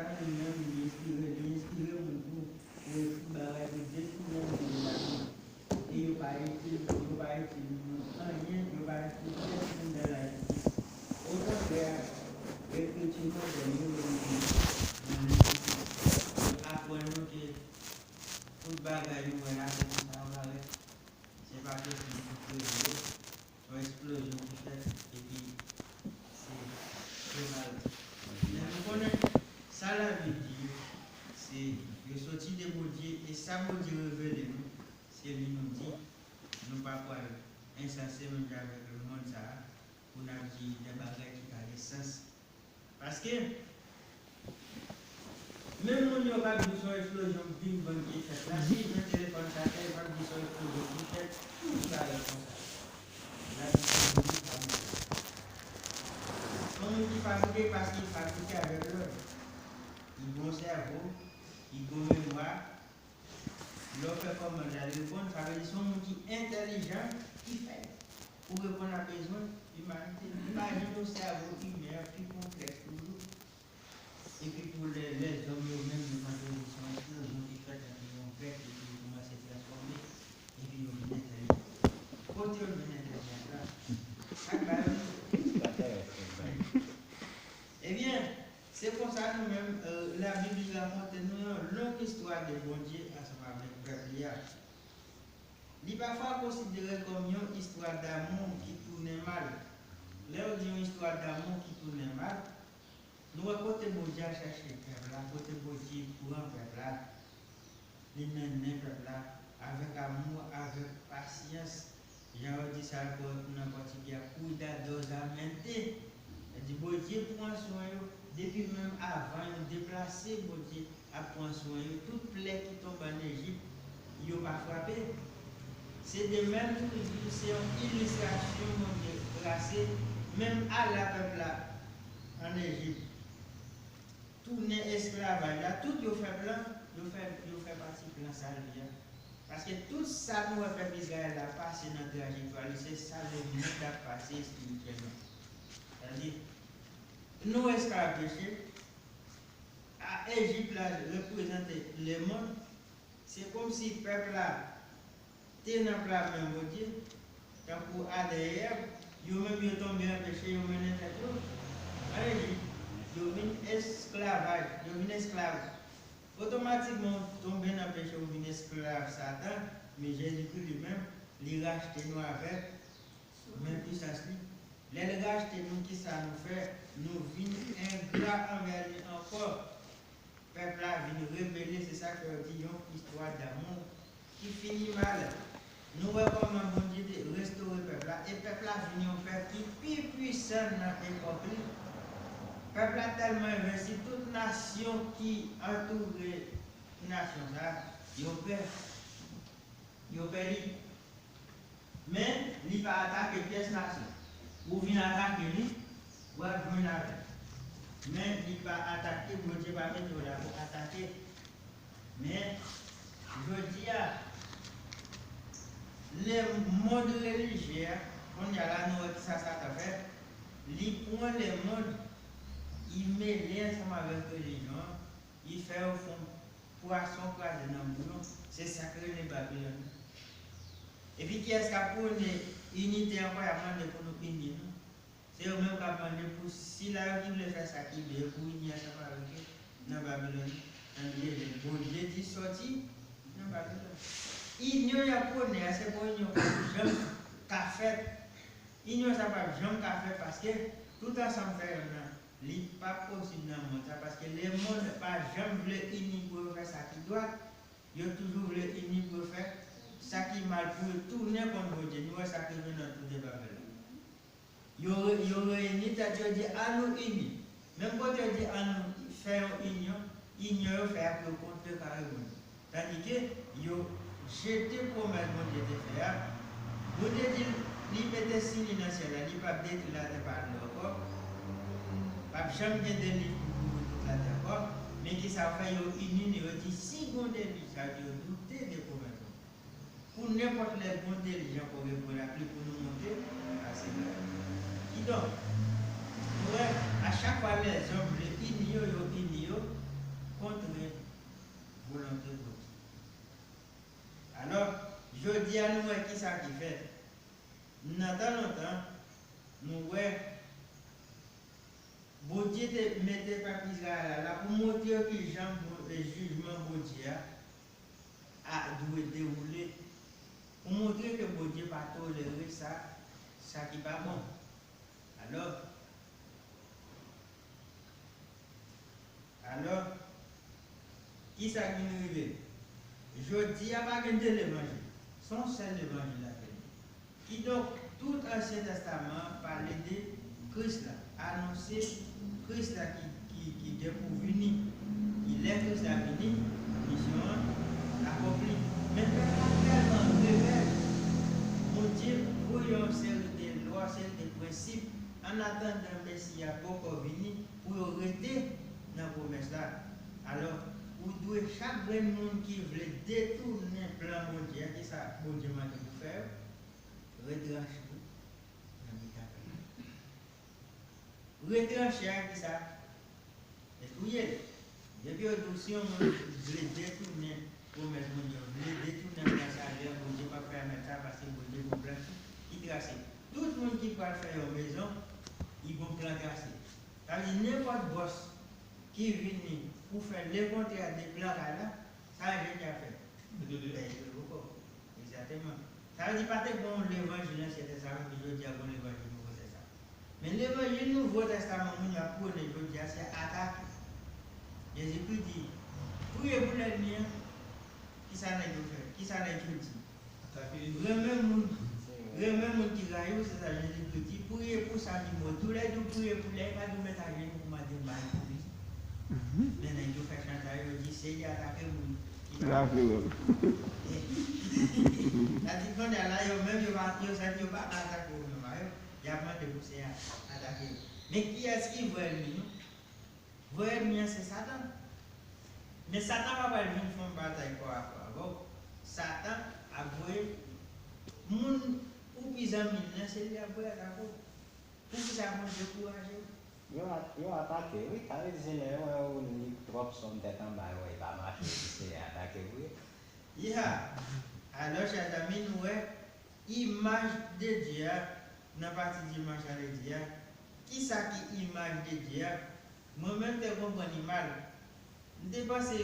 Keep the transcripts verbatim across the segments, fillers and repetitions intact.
Li menm, li enspire, li enspire moun tou pou ekri bagay, pou dekri moun ki nan lavi. E yo pa itil, yo pa itil moun anyen, yo pa itil pèsonn nan lavi. Okontrè, ekriti modèn yo, yo, yo, yo aprann nou ke tout bagay nou wè la, se konsa yo parèt. Se pa pèsonn ki kreye yo. Yon eksplozyon ki fèt, epi se, se mal. Men nou konnen sa Labib di yo, se yo soti de Bondye, e sa Bondye revele nou, se li nou di. Nou pa pral ensanse menm jan avèk lemonn sa a, pou n ap di de bagay ki pa gen sans. Paske, menm moun yo k ap di se yon eksplozyon Big Bang ki fèt la, si yo jwenn telefòn sa atè, yo p ap di se yon eksplozyon ki fèt, tout bagay konsa. Labib di se yon moun ki fabrike, paske li fabrike avèk lòd. Li gen yon sèvo, li gen yon memwa, lè w fè kòmand la, li reponn, sa vle di se yon moun ki entèlijan ki fè l. Pou reponn a bezwen imanite. Imajine yon sèvo imen an pi konplèks toujou. Epi pou lè, lèzòm yo menm, yo panse se yon eksplozyon ki fèt antre yon bèt epi yo kòmanse transfòme, epi yo vin entèlijan. Kote yo jwenn entèlijans la? Sa k ba yo li? Ebyen, se konsa nou menm, euh, Labib li rakonte nou yon long istwa de Bondye ansanm avèk pèp li a. Li pafwa konsidere kòm yon istwa damou ki tounen mal. Lè yo di yon istwa damou ki tounen mal, nou wè kote Bondye al chèche pèp la, kote Bondye pran pèp la. Li mennen pèp la avèk amou, avèk pasyans. Jan yo di sa ankò nan pòtigè a, cuidadosamente. Sa di Bondye pran swen yo depi menm avan yo deplase, Bondye ap pran swen yo. Tout plè ki tonbe ann Ejip, yo pa frape. Se de menm toujou, se yon ilistrasyon Bondye trase, menm ala pèp la ann Ejip. Tounen esklavaj la, tout yo fè plan, yo fè, yo fè pati plan sali a. Paske tout sa nou wè pèp Izrayèl la pase nan trajektwa li, se sa lemonn ap pase espirityèlman. Sa vle di, nou esklav peche, a Ejip la reprezante lemonn, se kòmsi pèp la te nan pla men Bondye, tankou Adan e Èv, yo menm yo tonbe nan peche, yo mennen tèt yo ann Ejip. Yo vin esklavaj, yo vin esklav. Otomatikman, ou tonbe nan peche, ou vin esklav Satan, men Jezikri li menm, li rachte nou avèk men pwisans li. Lè l rachte nou, kisa nou fè? Nou vin engra anvè li ankò. Pèp la vin rebele, se sa k fè yo di yon istwa damou ki fini mal. Nou wè kòman Bondye te restore pèp la, e pèp la vin yon pèp ki pi pwisan nan epòk li. Pèp la tèlman envensi, tout nasyon ki antoure nasyon sa a, yo pè. Yo pè li. Men, li pa atake pyès nasyon. Ou vin atake li, w ap jwenn avè l. Men, li pa atake, Bondye pa mete w la pou atake. Men, jodi a, lemonn relijye a, kounye a la, nou wè kisa Satan fè. Li pran lemonn, li mele ansanm avèk relijyon an, li fè yo fon pwason kraze nan bouyon, se sa k rele Babilòn nan. Epi kiyès k ap pwone inite ankò, y ap mande pou nou ini nou? Se yo menm k ap mande pou sila yo ki vle fè sa ki byen, pou ini ansanm avèk yo nan Babilòn nan. Tandike lè Bondye di sòti nan Babilòn. Inyon y ap pwone a, se pa yon inyon k ap janm ka fèt. Inyon sa p ap janm ka fèt paske tout ansanm fè yonn nan. Li p ap posib nan mond sa, paske lemonn pa janm vle ini pou yo fè sa ki dwat, yo toujou vle ini pou yo fè sa ki mal, pou yo tounen kont Bondye. Nou wè sa k rive nan Tou de Babèl la. Yo re-, yo reyini tèt yo, di, "An nou ini." Menm kote yo di, "An nou fè yon inyon," inyon yo fè a pou yo kontrekare Bondye. Tandike yo jete pwomès Bondye te fè a. Bondye di li mete siy li nan syèl la, li p ap detwi latè pa dlo ankò. P ap janm gen delij pou kouvri tout latè ankò. Men kisa yo fè? Yo ini, yo di, "Si gon delij, sa vle di yo doute de pwomès Bondye." Pou nenpòt lè gon delij ankò gen pwen lapli pou nou monte, pase la. Kidonk, nou wè, a chak fwa lèzòm vle ini yo, yo ini yo, sa ki fèt. Nan tan lontan, nou wè Bondye te mete pèp Izrayèl la la pou montre yo kijan bon, e jijman Bondye a, a dwe dewoule, pou montre ke Bondye pa tolere sa, sa ki pa bon. Alò, alò, kisa ki vin rive? Jodi a pa gen de levanjil. Se yon sèl levanjil la gen. Kidonk, tout Ansyen Tèstaman an pale de Kris la, anonse Kris la ki, ki, ki gen pou vini, ki lè Kris la vini, misyon an akonpli. Men pèp la tèlman rebèl, Bondye voye yon seri de lwa, seri de prensip, an atandan Mesi a poko vini, pou yo rete nan pwomès la. Alò, ou dwe, chak grenn moun ki vle detounen plan Bondye a, kisa Bondye mande pou fè yo? Retranche w nan mitan pèp la. Retranche a kisa? E touye l. Depi yo di w si yon moun vle detounen pwomès Bondye, vle detounen plan sali a, Bondye p ap pèmèt sa, paske Bondye gon plan ki, ki trase. Tout moun ki pral fè yon mezon, li gon plan trase. Sa vle di nenpòt bòs ki vini pou fè lekontrè de plan kay la, sa enjenyè a fè? Li pèdi l poko. Egzakteman. Sa vle di pa te gon levanjil Ansyen Tèstaman, epi jodi a gon levanjil Nouvo Tèstaman. Men levanjil Nouvo Tèstaman moun yo ap pwone jodi a se atake. Jezikri di, priye pou lènmi an. Kisa nèg yo fè? Kisa nèg yo di? Atake li. Renmen moun, renmen moun ki rayi w, se sa Jezikri di. Priye pou sa ki mò. Tou lè di w priye pou lè, pa di w met ajenou pou mande mal pou li. Men nèg yo fè chantaj, yo di, Seyè atake moun ki pa. Sa di kounye a la, yo menm, yo pa, yo sèt, yo pa ka atake yo menm, a yo. Y ap mande pou Seyè atake yo. Men kiyès ki vrè ènmi nou? Vrè ènmi an se Satan. Men Satan pa pral vin fè yon batay kò a kò avè w. Satan ap voye moun ou pi zanmi l lan, se li ap voye atake w. Poukisa Bondye kouraje w? Yo a-, yo atake, wi. Sa vle di se lè yo wè ou li twòp sòm tèt anba, yo wè e pa mache, se atake vre. Ya. Alò, chè zanmi, nou wè imaj de Dye a nan pati dimanch a, lè di a. Kisa ki imaj de Dye a? Mwen menm te konprann li mal. M te panse,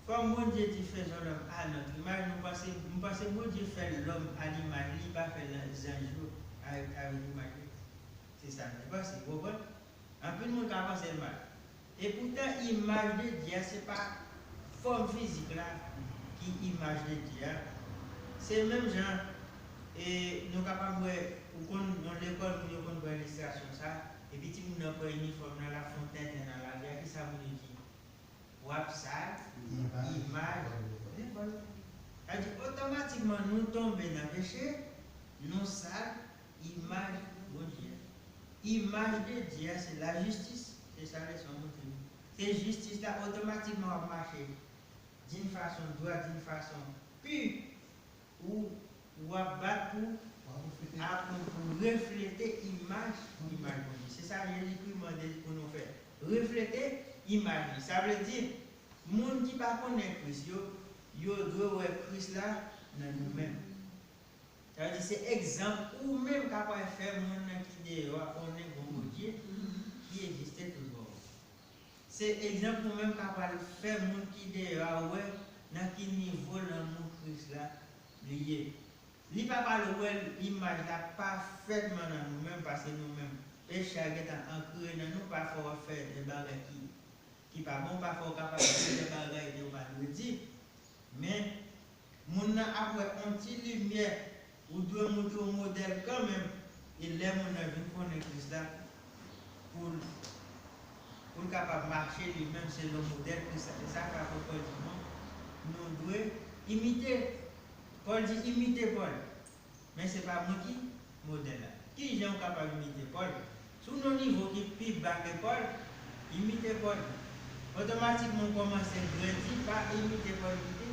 kòm Bondye di faisons l'homme à notre image, nou panse, m panse Bondye fè lòm a limaj li, li pa fè la-, zanj yo a, avèk imaj li. Se sa m te panse, ou konprann? Anpil moun ka panse l mal. Epoutan, imaj de Dye a, se pa fòm fizik la ki imaj de Dye a. Se menm jan, e, nou kapab wè, ou konn, nan lekòl, moun yo konn pran ilistrasyon sa, epi timoun nan pran inifòm nan, l ap fè yon tenten nan lari a, kisa moun yo di? W ap sal imaj lekòl. Sa vle di, otomatikman, nou tonbe nan peche, nou sal imaj Bondye. Imaj de Dye a, se lajistis. Se sa leson an montre nou. Se jistis la, otomatikman w ap mache d'une façon droite, d'une façon pure. Ou, w ap bat pou, pou reflete imaj, imaj Bondye. Se sa Jezikri mande pou nou fè. Reflete imaj li. Sa vle di, moun ki pa konnen Kris yo, yo dwe wè Kris la nan nou menm. Sa vle di se egzanp ou menm k ap fè moun nan ki deyò a konnen gon Bondye ki egziste toujou. Se egzanp ou menm k ap fè moun ki deyò a wè nan ki nivo lanmou Kris la li ye. Li pa pral wè imaj la pafètman nan nou menm, paske nou menm, peche a gentan ankre nan nou, pafwa w ap fè de bagay ki, ki pa bon, pafwa w kapab di de bagay ke w pa dwe di. Men, moun nan ap wè yon ti limyè, ou dwe montre yon modèl kanmenm, e lè moun nan vin konnen Kris la, pou l, pou l kapab mache li menm selon modèl Kris la. Se sa k fè apot Pòl di nou, nou dwe imite. Pòl di, imite Pòl. Men se pa mwen ki modèl la. Ki jan w kapab imite Pòl? Si w nan yon nivo ki pi ba ke Pòl, imite Pòl. Otomatikman, w kòmanse grandi pa imite Pòl, imite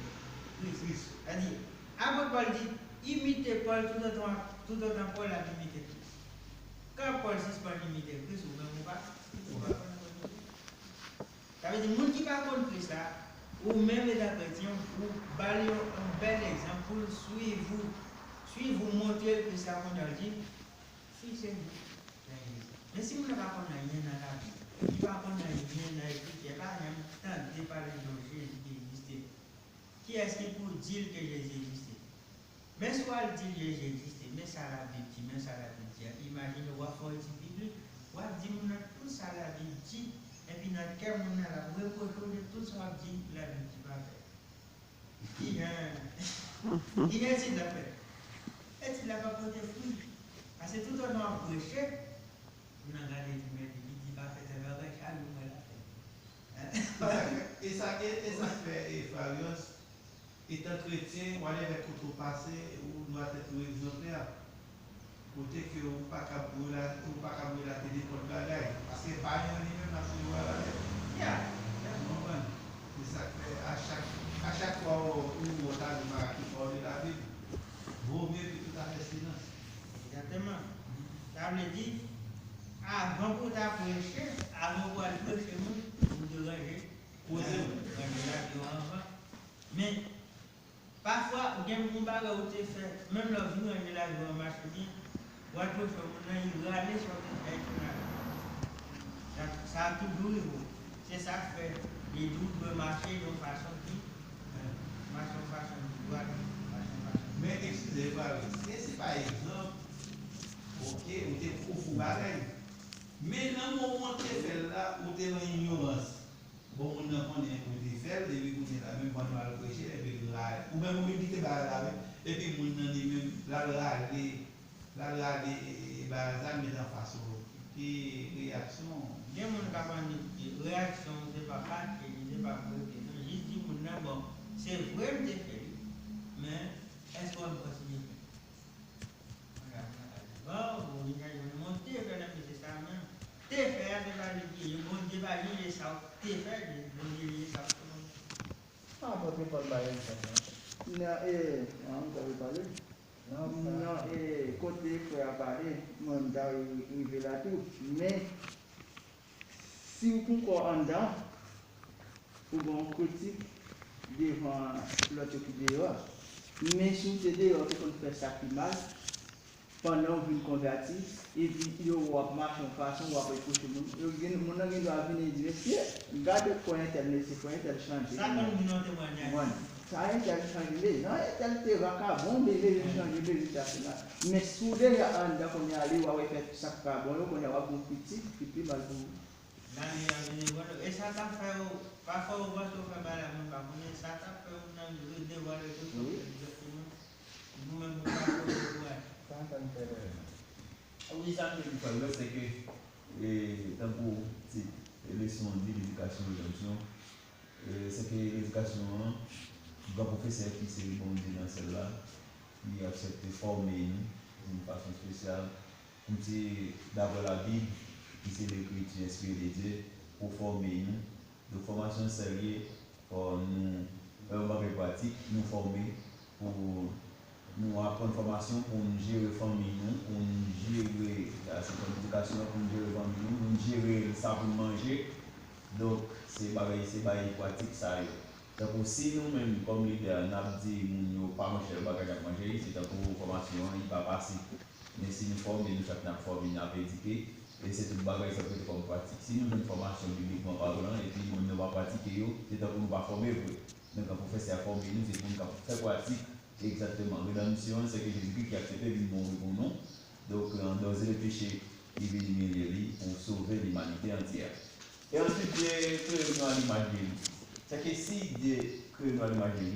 Kris. Kris. Sa di, apot Pòl di, imite Pòl toutotan, toutotan Pòl ap imite Kris. Kan Pòl sispann imite Kris, ou menm ou pa, ou pa konn konn imite. Sa vle di, moun ki pa konn Kris la, ou menm etan kretyen, ou ba l yon, yon bèl egzanp pou l swiv ou. Swiv ou montre l ke sa kontan l di, swiv Senyè. Men si moun nan pa konn anyen nan Labib, li pa konn anyen nan Ekriti, li pa janm tande pale de yon Jezi ki egziste, kiyès ki pou di l ke Jezi egziste? Men si w al di l Jezi egziste, men sa Labib di, men sa Labib di a, imajine w ap fè yon etid biblik, w ap di moun nan tout sa Labib di, epi nan kè moun nan l ap repwoche w de tout sa w ap di Labib di pa fè. Kijan, kijan etid la fè? Etid la pa pote fwi. Paske toutotan w ap preche, moun nan gade di men li di pa fè tèl bagay, chak jou mwen la fè. E sa k, e sa k fè, e, Farios, etan kretyen, whatever kote w pase, ou dwa tèt ou egzanplè. Kote ke ou pa kab relate, ou pa kab relate nenpòt bagay. Paske pa yon li menm ap swiv ou a la tèt. Yeah. Ou konprann? Se sa k fè a chak, a chak fwa ou, ou wè w ta li bagay ki pa w li Labib, vo mye ke tout afè silans. Egzakteman. Sa vle di, avan pou w ta preche, avan pou w al preche moun, ou deranje. Koze moun. Deranje lavi w anvan. Men, pafwa, gen yon bagay ou te fè, menm lè w vin ranje lavi w an mache byen, w al pwoche moun nan, li rale sa w te fè, li tounen avè l. Sa, sa ap toujou rive w. Se sa k fè, li di w dwe mache yon fason ki, eh, mache yon fason ki dwat, mache yon fason ki... Men, eskize, Faris, e si pa egzanp, oke, ou te, ou fè yon bagay. Men, nan moman w te fè l la, ou te nan inyorans. Bon, moun nan konnen ou te fè l, epi kounye a la menm pandan w al preche, epi l rale. Ou menm ou vin kite bagay la menm, epi moun nan li menm, l al rale, l al rale, e, e, e bagay sa, l met anfas ou. Ki reyaksyon w? Gen moun k ap annik di, reyaksyon w se pa fache li, se pa pwete, non, jis di moun nan, bon, se vre m te fè li, men èske w ap kontinye fè l? Bon, ou vin gade, men m te fè l, men se sa menm. Te fè a, se pa li ki ye. Bondye pa jije sa w te fè, Bondye jije sa w te fè. Apot Pòl bay egzanp lan. Nan, e, an, ou ta vle pale? Nan, e, kote frè a pale, mwen, m ta rive la tou. Men, si w poko anndan, ou gen yon kritik devan lòt yo ki deyò a. Men si w te deyò, w te konn fè sa ki mal, pandan w vin konvèti, epi yo wè w ap mache yon fason, w ap repwoche moun, yo gen, moun nan gen dwa vini e di, "Mesye, gade kò entèl, mesye, kò entèl chanje." Sa konn vin yon temwayaj. Sa entèl chanje, men jan entèl te vakabon, men li chanje, men li sa, se la. Men si w deja anndan kounye a, li wè w fè sa k pa bon yo, kounye a w ap gen kritik ki pi mal pou ou. Lavi a vin devwale. E sa t ap fè w, pafwa ou panse w fè bagay la, moun pa konnen, sa t ap fè w nan devwale tou, egzakteman. Ou menm ou pa konnen kouraj. Sa antann fè lè. Wi, sa m te di fè lè, se ke, e, tankou tit leson an di, ledikasyon redanmsyon, e, se ke ledikasyon an, gran pwofesè ki se Bondye nan syèl la, li aksepte fòme nou yon fason espesyal, kòmsi daprè Labib, ki se lekriti enspire de Dye, pou fòme nou. Donk, fòmasyon an serye, fò nou fè yon bagay pratik, nou fòme pou nou aprann fòmasyon pou nou jere fanmi nou, pou nou jere, a, se fòm edikasyon an, pou nou jere fanmi nou, pou nou jere sa pou nou manje. Donk, se bagay, se bagay pratik sa yo. Tankou si nou menm, kòm lidè, n ap di moun yo pa manje bagay n ap manje, se tankou fòmasyon an, li pa pase. Men si nou fòme, nou chak n ap fòme, n ap edike, e se tout bagay sa k rete kòm pratik. Si nou jwenn fòmasyon biblikman palan, epi moun nan pa pratike yo, se tankou nou pa fòme vre. Men kan pwofesè a fòme nou, se pou nou ka fè pratik egzakteman. Redanmsyon an, se ke Jezikri ki aksepte vin mouri pou nou. Donk, an dòze le peche, li vin imilye li pou sove limanite antyè. E answit, Dye kreye nou a limaj de li. Sèke si Dye kreye nou a limaj de li,